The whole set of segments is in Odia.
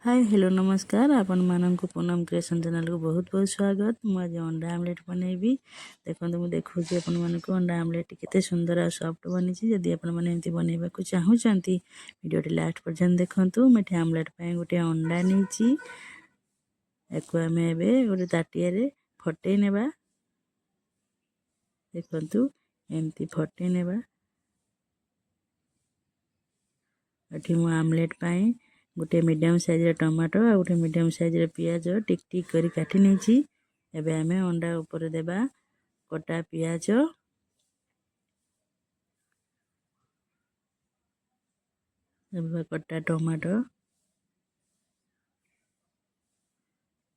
ହାଏ, ହ୍ୟାଲୋ, ନମସ୍କାର। ଆପଣମାନଙ୍କୁ ପୁନମ କ୍ରିଏସନ୍ ଚ୍ୟାନେଲକୁ ବହୁତ ବହୁତ ସ୍ୱାଗତ। ମୁଁ ଆଜି ଅଣ୍ଡା ଆମଲେଟ୍ ବନେଇବି। ଦେଖନ୍ତୁ, ମୁଁ ଦେଖାଉଛି ଆପଣମାନଙ୍କୁ ଅଣ୍ଡା ଆମଲେଟ୍ କେତେ ସୁନ୍ଦର ଆଉ ସଫ୍ଟ ବନିଛି। ଯଦି ଆପଣମାନେ ଏମିତି ବନେଇବାକୁ ଚାହୁଁଛନ୍ତି, ଭିଡ଼ିଓଟି ଲାଷ୍ଟ ପର୍ଯ୍ୟନ୍ତ ଦେଖନ୍ତୁ। ମୁଁ ଏଠି ଆମଲେଟ୍ ପାଇଁ ଗୋଟେ ଅଣ୍ଡା ନେଇଛି। ୟାକୁ ଆମେ ଏବେ ଗୋଟେ ତାଟିଆରେ ଫଟେଇ ନେବା। ଦେଖନ୍ତୁ, ଏମିତି ଫଟେଇ ନେବା। ଏଠି ମୁଁ ଆମଲେଟ୍ ପାଇଁ ଗୋଟେ ମିଡ଼ିୟମ୍ ସାଇଜ୍ର ଟମାଟୋ ଆଉ ଗୋଟେ ମିଡ଼ିୟମ୍ ସାଇଜ୍ର ପିଆଜ ଟିକ୍ ଟିକ୍ କରି କାଟି ନେଇଛି। ଏବେ ଆମେ ଅଣ୍ଡା ଉପରେ ଦେବା କଟା ପିଆଜ, ଏବେ କଟା ଟମାଟୋ।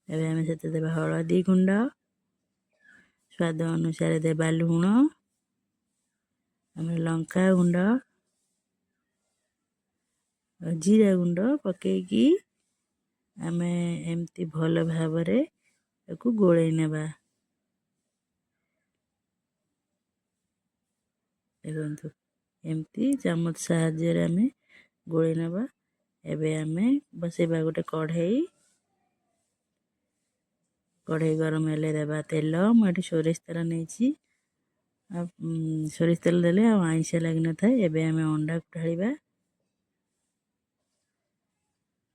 ଏବେ ଆମେ ସେଥିରେ ଦେବା ହଳଦୀ ଗୁଣ୍ଡ, ସ୍ୱାଦ ଅନୁସାରେ ଦେବା ଲୁଣ, ଆମେ ଲଙ୍କା ଗୁଣ୍ଡ, ଜିରା ଗୁଣ୍ଡ ପକେଇକି ଆମେ ଏମିତି ଭଲ ଭାବରେ ତାକୁ ଗୋଳେଇ ନେବା। ଦେଖନ୍ତୁ, ଏମିତି ଚାମଚ ସାହାଯ୍ୟରେ ଆମେ ଗୋଳେଇ ନେବା। ଏବେ ଆମେ ବସେଇବା ଗୋଟେ କଢ଼େଇ। କଢ଼େଇ ଗରମ ହେଲେ ଦେବା ତେଲ। ମୁଁ ଏଠି ସୋରିଷ ତେଲ ନେଇଛି। ଆଉ ସୋରିଷ ତେଲ ଦେଲେ ଆଉ ଆଇଁଷିଆ ଲାଗିନଥାଏ। ଏବେ ଆମେ ଅଣ୍ଡାକୁ ଢାଳିବା।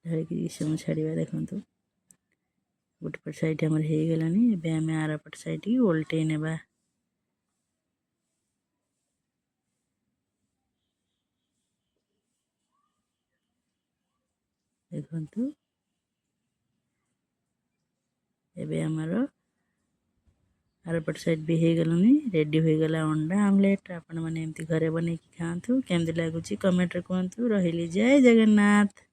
ଢାଳିକି କିଛି ସମୟ ଛାଡ଼ିବା। ଦେଖନ୍ତୁ, ଗୋଟେ ପଟ ସାଇଡ଼୍ ଆମର ହେଇଗଲାଣି। ଏବେ ଆମେ ଆର ପଟ ସାଇଡ଼୍ ଓଲଟେଇ ନେବା। ଦେଖନ୍ତୁ, ଏବେ ଆମର ଆରପଟ ସାଇଡ଼୍ ବି ହେଇଗଲାଣି। ରେଡ଼ି ହୋଇଗଲା ଅଣ୍ଡା ଆମଲେଟ୍। ଆପଣମାନେ ଏମିତି ଘରେ ବନେଇକି ଖାଆନ୍ତୁ। କେମିତି ଲାଗୁଛି କମେଣ୍ଟରେ କୁହନ୍ତୁ। ରହିଲି, ଜୟ ଜଗନ୍ନାଥ।